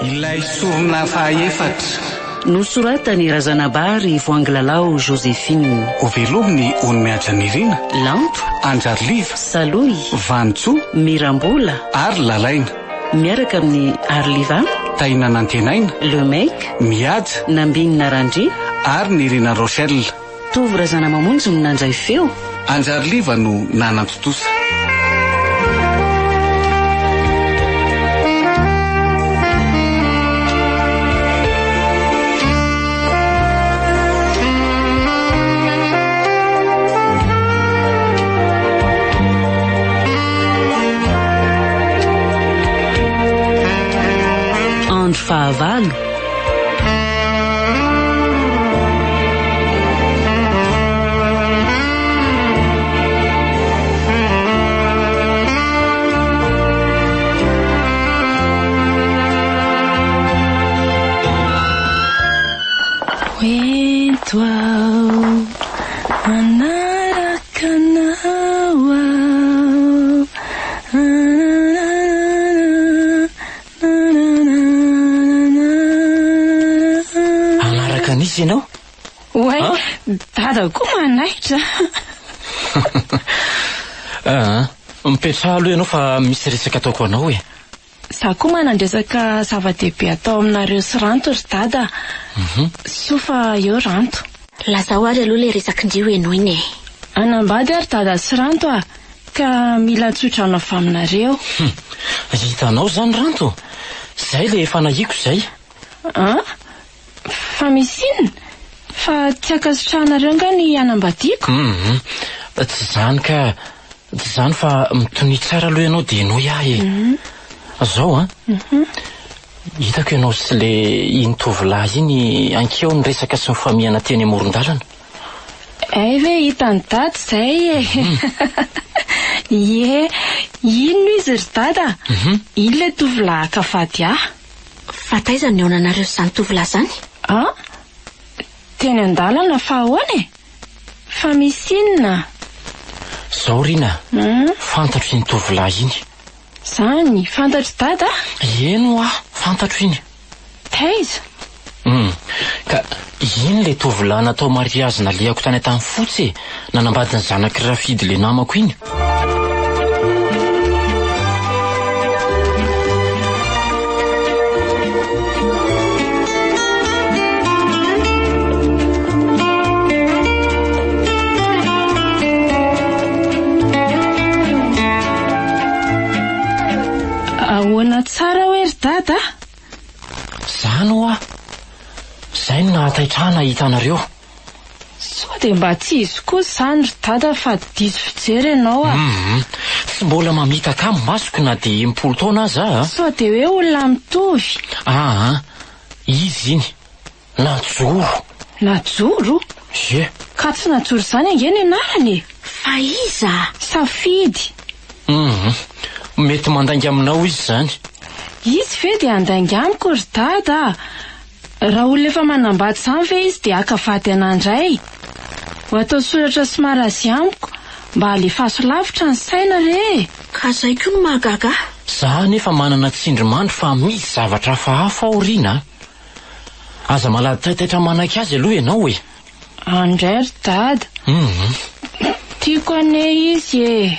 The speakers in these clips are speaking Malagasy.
Ilay sorona fahaefatra. Nosoratan'i Razanabary Voangilalao Joséphine. Hovelomin'i Ony Nirina. Lanto. Anjariliva. Salohy. Vanintsoa. Mirambola. Ary Lalaina. Miaraka amin'i Ariliva. Tahina Nantenaina. Le Mec. Mihaja. Nambinina Randria. Ary Nirina Rochelle. Tovo Razanamamonjy no nandray feo. Anjariliva no nanantontosa. Andro fahavalo. Hoento aho manaraka anao aho. Hanaraka an'iza ianao? Oay, dada koa manaitra. Aa, mipetraha aloha ianao fa misy resaka ataoko anao e. Za koa manan-dresaka zava-dehibe atao aminareo sy Ranto ry dada a. Soa fa eo Ranto. Lazao ary aloha ilay resak'ndry ho henoina e. Hanambady aho ry dada sy Ranto a! Ka mila tsodrano avy aminareo. Hum! Hitanao izany Ranto? Izay ilay efa nahiako izay. An? Fa misy inona? Fa tsy ankasitrahanareo angaha ny hanambadiako? Hum! Tsy izany ka! Tsy izany fa mitonia tsara aloha ianao dia henoy ahy e. Izao an! Hitako ianao sy ilay iny tovolahy iny ankeo niresaka sy nifamihana teny amoron-dalana. Hay ve hitan'i Dada izay e! Ie, inona izy ry Dada? Iny ilay tovolahy haka vady ahy. Fa taiza no nihaonanareo sy izany tovolahy izany? An? Teny an-dalana fa ahoana e? Fa misy inona? Zao Rina, fantatro iny tovolahy iny. Zany, fantatr'i Dada? Eny hoa, fantatro iny. Taiza? Hum, ka iny ilay tovolahy natao mariazy nalehako tany Antanifotsy e, nanambady ny zanak'i Rafidy ilay namako iny. Ahoana tsara hoe ry dada a? Zany hoa! Zay no nahataitra ahy nahita anareo. Sao dia mba tsy izy kosa izany ry dada fa diso fijery ianao a! Hum, tsy mbola mamitaka ahy ny masoko na dia 60 taona aza a! Sao dia hoe olona mitovy? Aa, izy iny. Najoro. Najoro? Ie. Ka tsy Najoro izany ange ny anarany e! Fa iza? Safidy. Hum, mety mandainga aminao izy izany. Izy ve dia handainga amiko ry dada a! Raha olona efa manambady izany ve izy dia haka vady anà indray? Ho atao soratra sy marazy amiko mba alefaso lavitra ny saina re e! Ka izay koa no mahagaga ahy. Za anefa manana tsindrimandry fa misy zavatra hafahafa ao Rina a! Aza malady taitaitra manaiky azy aloha ianao e! Andray ry dada. Hum. Tiako anie izy e!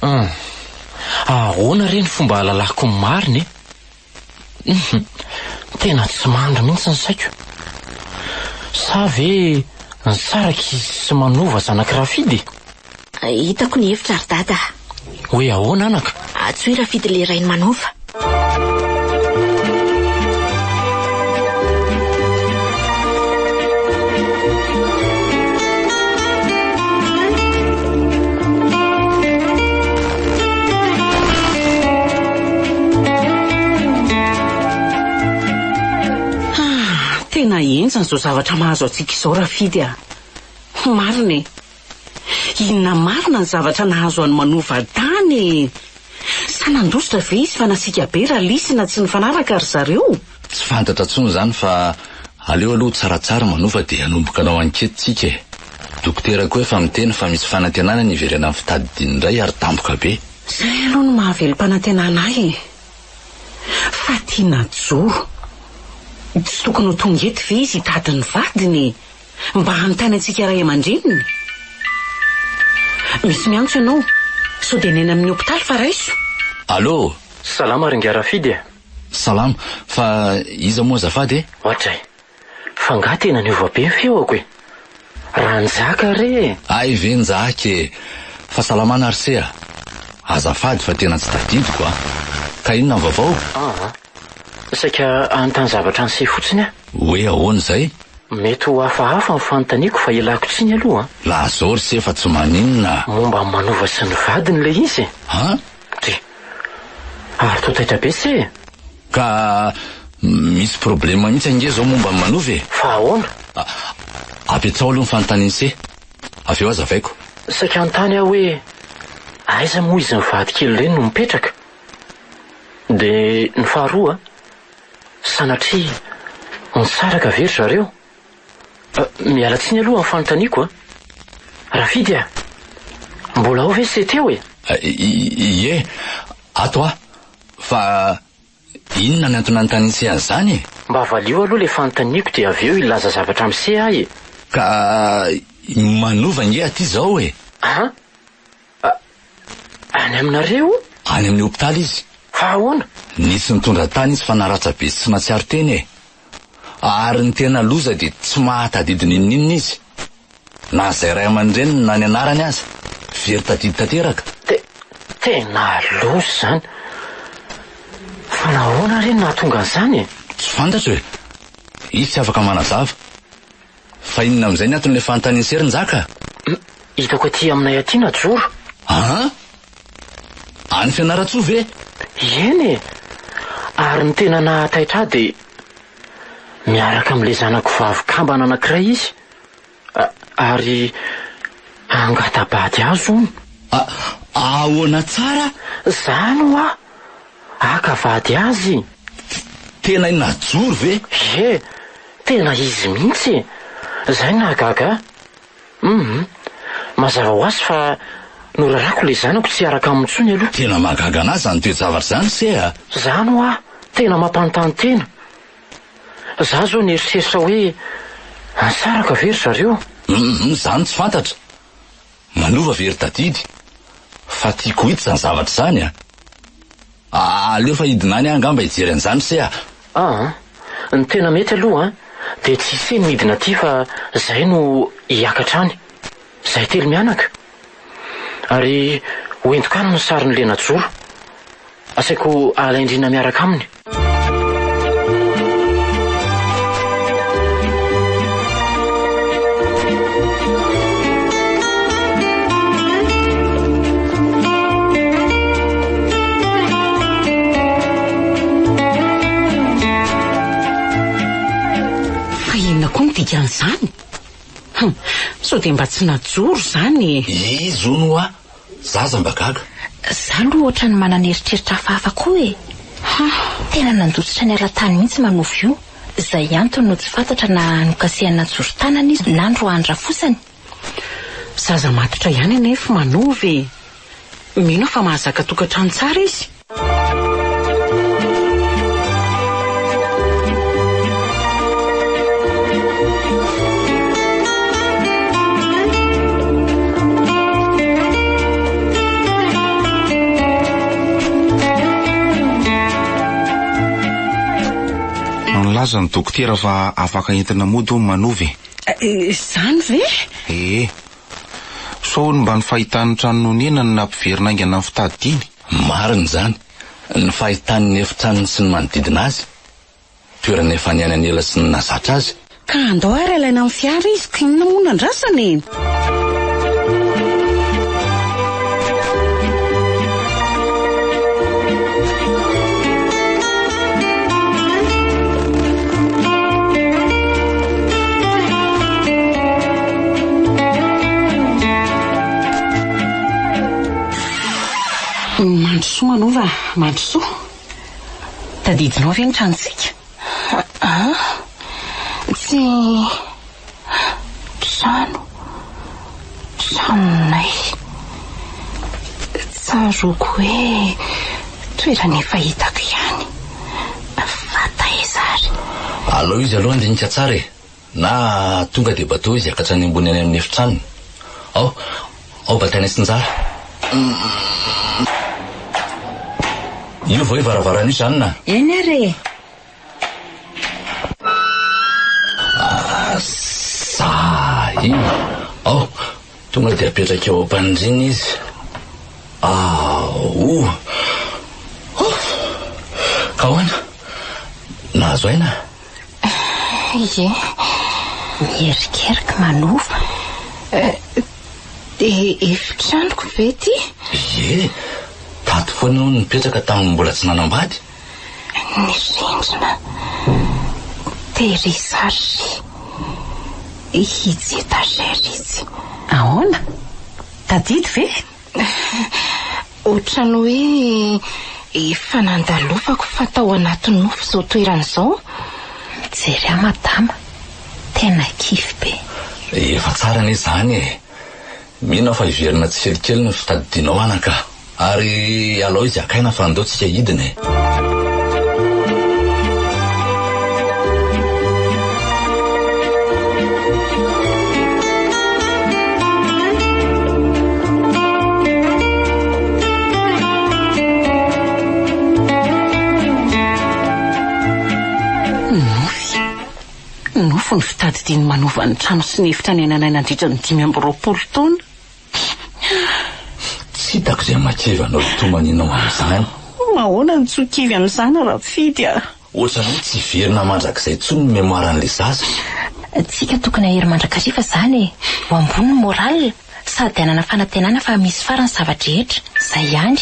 Hum. Ahoana re ny fomba ahalalako ny marina e? Hum. Tena tsy mandry mihitsy ny saiko. Sa ve nisaraka izy sy Manova zanak'i Rafidy e? Hitako ny hevitra ry dada a! Hoe ahoana anaka? Antsoy Rafidy ilay rain'i Manova. Ah, tena henjana izao zavatra mahazo antsika izao Rafidy a! Marina e! Inona marina ny zavatra nahazo an'i Manova tany e? Sa nandositra ve izy fa nasiaka be Ralisy na tsy nifanaraka ry zareo? Tsy fantatra intsony izany fa aleo aloha ho tsaratsara Manova dia hanomboka hanao enquete tsika e! Dokotera koa efa miteny fa misy fanantenana ny hiverenan'ny fitadidiany indray ary tampoka be. Izay aloha no mahavelom-panantenana ahy e! Fa ty Najoro. Tsy tokony ho tonga eto ve izy hitady ny vadiny e? Mba hanontany antsika ray aman-dreniny? Misy miantso ianao. Sao dia ny any amin'ny hopitaly fa raiso. Allô? Salama ry ingahy Rafidy e! Salama, fa iza moa azafady e? Ohatray. Fa nga tena niova be ny feoko e! Raha njaka re e! Hay ve njaka e! Fahasalamana ry se a! Azafady fa tena tsy tadidiko a! Ka inona ny vaovao? Aa! Saika hanontany zavatra an'i se fotsiny aho. Hoe ahoana izay? Mety ho hafahafa ny fanontaniako fa ialako tsiny aloha an! Lazao ry se fa tsy maninona a! Momba an'i Manova sy ny vadiny ilay izy e! An? Dry. Ary toa taitra be se e! Ka misy problème mihitsy ange izao momba an'i Manova e! Fa ahoana? Apetraho aloha ny fanontanian'i se, avy eo hazavaiko. Saika hanontany aho hoe aiza moa izy mivady kely ireny no mipetraka? Dia ny faharoa, sanatria nisaraka ve ry zareo? Miala tsiny aloha amin'ny fanontaniako a! Rafidy a! Mbola ao ve se teo e? Ie, ato aho. Fa inona ny antony nanontanian'i se an'izany e? Mba valio aloha ilay fanontaniako dia avy eo hilaza zavatra amin'i se aho e! Ka manova ange aty izao e! An? Any aminareo? Any amin'ny hopitaly izy. Fa ahoana? Nisy nitondra tany izy fa naratra be sy tsy nahatsiaro tena e! Ary ny tena loza dia tsy mahatadidy n'inon'inona izy. Na izay ray aman-dreniny na ny anarany aza. Very tadidy tanteraka. Te, tena loza izany. Fa nahoana re no nahatonga an'izany e? Tsy fantatro e! Izy tsy afaka manazava. Fa inona amin'izay ny anton'ilay fanontanian'i Sery Njaka? Hitako aty aminay aty Najoro. An? Any Fianarantsoa ve? Eny e! Ary ny tena nahataitra ahy dia miaraka amin'ilay zanako vavy kambana anankiray izy. Ary hangata-bady azy hono. Ahoana tsara? Izany hoa! Haka vady azy? Tena i Najoro ve? Ie, tena izy mihitsy e! Izay no nahagaga ahy. Hum, mazava ho azy fa norarako ilay zanako tsy hiaraka aminy intsony aloha. Tena mahagaga an'ahy izany toe-javatra izany se a! Izany hoa, tena mampanontany tena. Za zao nieritreritra hoe nisaraka ve ry zareo? Hum, izany tsy fantatra. Manova ve ry tadidy? Fa tiako hita izany zavatra izany a! Aleo fa hidina any aho angamba hijery an'izany se a! Aa, ny tena mety aloha an, dia tsy ise no hidina aty fa zahay no hiakatra any. Zahay telo mianaka. Ary ho entiko any ny sarin'i Lenajoro. Asaiko alain-drina miaraka aminy. Fa inona koa no dikan'izany? Hum, sao dia mba tsy najoro izany e? Izy hono hoa, zaza mba gaga. Za aloha ohatran'ny manana eritreritra hafahafa koa e! Hum, tena nandositra niala tany mihitsy Manova io. Izay antony no tsy fantatra na nokasihana najoro tanana izy na noroahan-drafosany. Zaza matotra ihany anefa Manova e! Mino aho fa mahazaka tokantrano tsara izy. Nilaza ny dokotera fa afaka entina mody hono Manova e. Izany ve? Ee. Sao hono mba ny fahitany ny trano nonenany no nampiverina haingana ny fitadidiany? Marina izany. Ny fahitany ny efitranony sy ny manodidina azy. Toerana efa niainany ela sy ny nahazatra azy. Ka andao ary alaina amin'ny fiara izy ko inona moa no andrasana e? Mandrosoa Manova, mandrosoa. Tadidinao ve ny tranontsika? Aa, tsy trano, tranonay. Tsaroako hoe toerana efa hitako ihany. Alao izy aloha handinika tsara e! Na tonga dia batao izy hiakatra any ambony any amin'ny efitranony. Ao, ao bataina sy Njara. Io vao io varavarana io Jeanne a! Eny ary e! Ah, sahy iny. Ao, tonga dia apetraka eo am-pandriana izy. Ao. Ouf! Ka ahoana? Nahazo aina? Ie, mierikerika manova. Dia efitranoko ve ity? Ie, tato foana ianao no nipetraka tamin'ny mbola tsy nanambady. Ny rindrina tery sary itsy étagère itsy. Ahoana? Tadidy ve? Ohatran'ny hoe efa nandalovako fa tao anaty nofy izao toerana izao. Mijery ahy madama, tena kivy be. Efa tsara anie izany e! Mino aho fa hiverina tsikelikely ny fitadidianao anaka. Ary alao izy haka aina fa andao tsika hidina e! Nofy. Nofy ny fitadidiany manova ny trano sy ny efitra niainanay nandritra ny 25 taona. Tsy hitako izay mahakivy anao hitomaninao amin'izany. Ahoana no tsy ho kivy amin'izany Rafidy a! Ohatran'ny hoe tsy hiverina mandrakizay intsony ny mémoire-n'ilay zaza. Tsika tokony hahery mandrakariva izany e! Ho ambony ny moral, sady hanana fanantenana fa misy farany zava-drehetra. Izay ihany.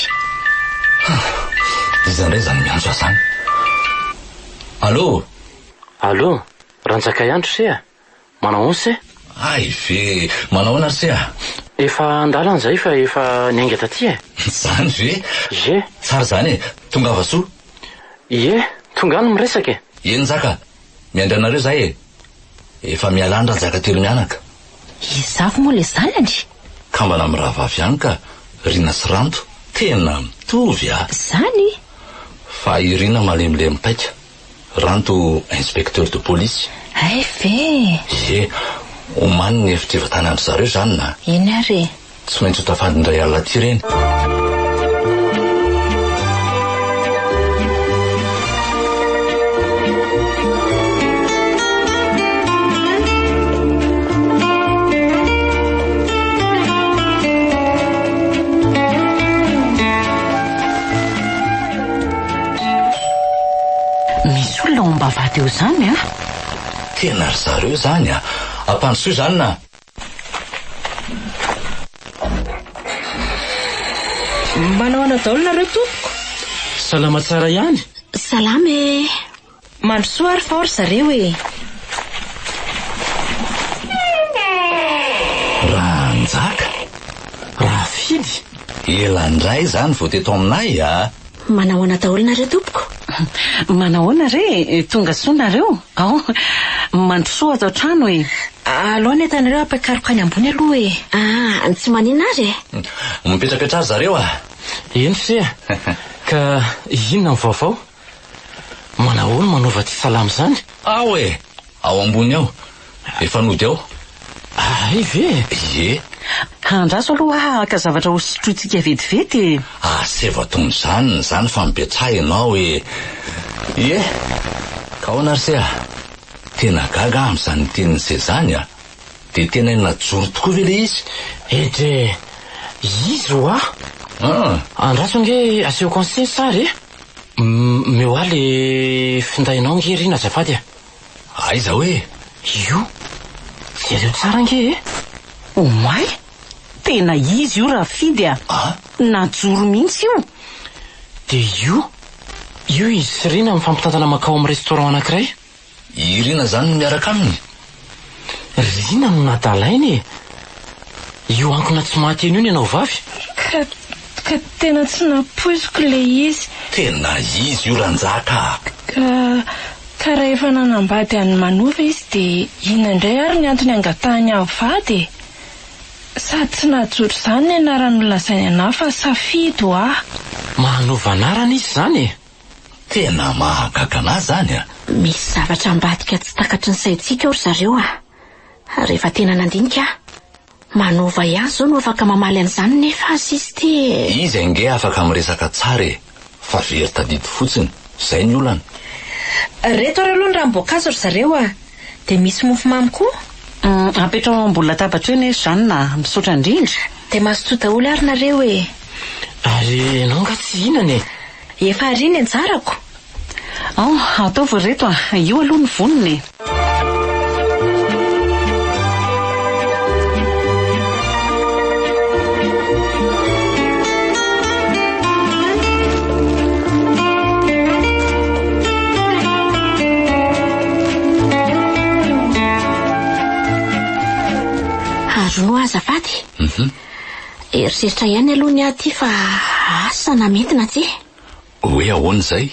Iza indray izany miantso ahy izany? Allô? Allô, Ranjakaiandro se a! Manao ahoana se? Hay ve! Manao ahoana ry se a? Efa an-dalana izahay fa efa niainga taty e! Izany ve? Ie. Tsara izany e! Tongava soa. Ie, tonga any miresaka e! Eny Njaka, miandry anareo izahay e! Efa miala any Ranjaka telo mianaka. Iza avy moa ilay zanany? Kambana amin'ny rahavavy ihany ka, Rina sy Ranto, tena mitovy a! Izany? Fa i Rina malemilemy paika. Ranto inspecteur de police. Hay ve! Ie, omany ny efitra ivantanan-dry zareo izany na. Eny ary e. Tsy maintsy ho tafandry indray alina aty ireny. Misy olona ao am-bavahady eo izany an! Tena ry zareo izany an! Ampandrosoy izany na. Manao ahoana daholo nareo tompoko? Salama tsara ihany. Salama e! Mandrosoa ary fa ao ry zareo e! Ranjaka! Rafidy! Ela indray izany vao teto aminay a! Manahoana daholo nareo tompoko? Manahoana re e! Tonga soa nareo? Ao! Mandrosoa ato an-trano e! Alao ny entanareo ampiakariko any ambony aloha e! Ah, tsy maninona ary e! Mipetrapetraha ry zareo a! Eny se a! Ka inona ny vaovao? Manahoana manaova tsy salama izany? Ao e! Ao ambony ao. Efa nody ao. Hay ve e? Ie. Andraso aloha aho haka zavatra ho sotrointsika vetivety e! Asevo ataon'izany izany fa mipetraha ianao e! Ie! Ka ahoana ry se a? Tena gaga aho amin'izany tenin'i se izany a! Dia tena najoro tokoa ve ilay izy? Edre! Izy ho'a! An! Andraso ange asehoko an'i se ny sary e! Omeo ahy le findainao ange Rina azafady a! Aiza hoe? Io! Jereo tsara ange e! Oay! Tena izy io Rafidy a! Najoro mihitsy io! Dia io! Io izy sy Rina mifampitantana mankao amin'ny restaurant anankiray. I Rina izany no miaraka aminy? Rina no nadalainy e! Io ankona tsy mahateny io ny anao vavy? Ka, ka tena tsy nampoiziko ilay izy. Tena izy io Ranjaka a! Ka, ka raha efa nanambady an'i Manova izy dia inona indray ary ny antony angatahany ahy vady e? Sady tsy nahajoro izany ny anarany nolazainy anà fa Safidy ho'aho. Manova anarana izy izany e! Tena mahagaga anah zany a! Misy zavatra ambadika tsy takatry ny saintsika ao ry zareo a! Rehefa tena nandinika aho. Manova ihany izao no afaka mamaly an'izany nefa aza izy ity e! Izy ange afaka miresaka tsara e! Fa very tadidy fotsiny, zay ny olana. Reto ary aloha ny ranom-boankazo ry zareo a! Dia misy mofomamy koa? Apetraho ambony latabatra eo anie Jeanne a! Misaotra indrindra! Dia mazotoa daholo ary nareo e! Ary ianao angaha tsy hihinana e? Efa ary ny anjarako! Ao, ataovy ry reto a! Io aloha ny vonona e! Ary roa azafady. Eritreritra ihany aloha ny ahy ity fa asa na mety na tsia. Hoe ahoana izay?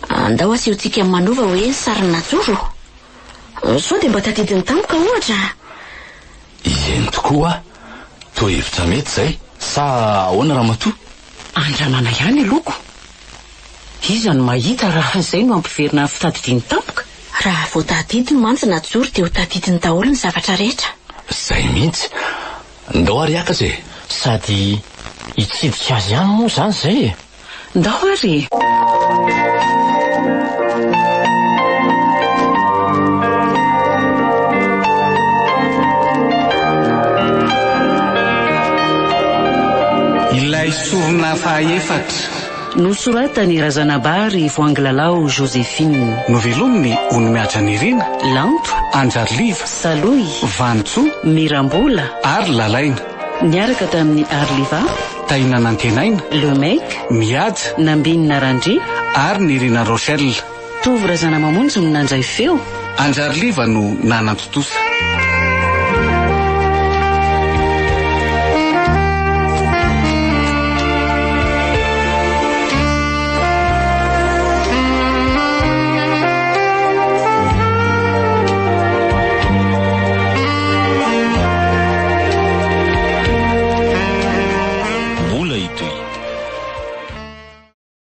Andao asehontsika amin'i Manova hoe ny sarin'i Najoro. Sao dia mba tadidiny tampoka ohatra? Eny tokoa, toa hevitra mety izay. Sa ahoana ramatoa? Andramana ihany aloha ko. Iza no mahita raha izay no hampiverina ny fitadidiany tampoka? Raha vao tadidiny mantsy Najoro dia ho tadidiny daholo ny zavatra rehetra. Izay mihitsy. Ndao ary hiakatra e! Sady hitsidika azy ihany moa izany izay e! Ndao ary e! Ilay sorona fahaefatra. Nosoratan'i Razanabary Voangilalao Joséphine. Novelominy Onimihaja Nirina. Lanto. Anjariliva. Salohy. Vanintsoa. Mirambola. Ary Lalaina. Niaraka tamin'i Arliva. Tahina Nantenaina. Le Mec. Mihaja. Nambinina Randria. Ary Nirina Rochelle. Tovo Razanamamonjy no nandray feo. Anjariliva no nanantontosa.